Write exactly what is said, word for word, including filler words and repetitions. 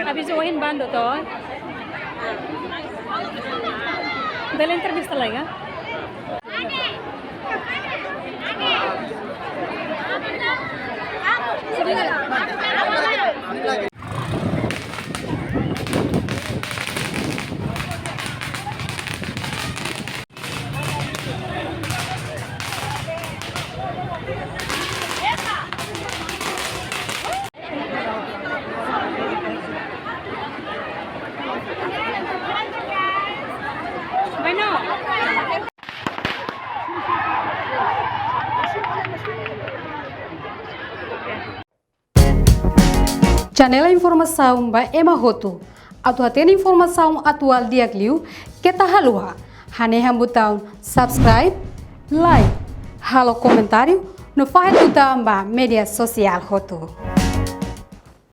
Habis ohin bando to. Bele entrevista lagi, ya? Janela informasaun ba ema hotu. Atu hatene informasaun atuál di'ak liu, keta haluha hanehan butaun subscribe, like, halo komentáriu, no fahe tutan ba média sosiál hotu.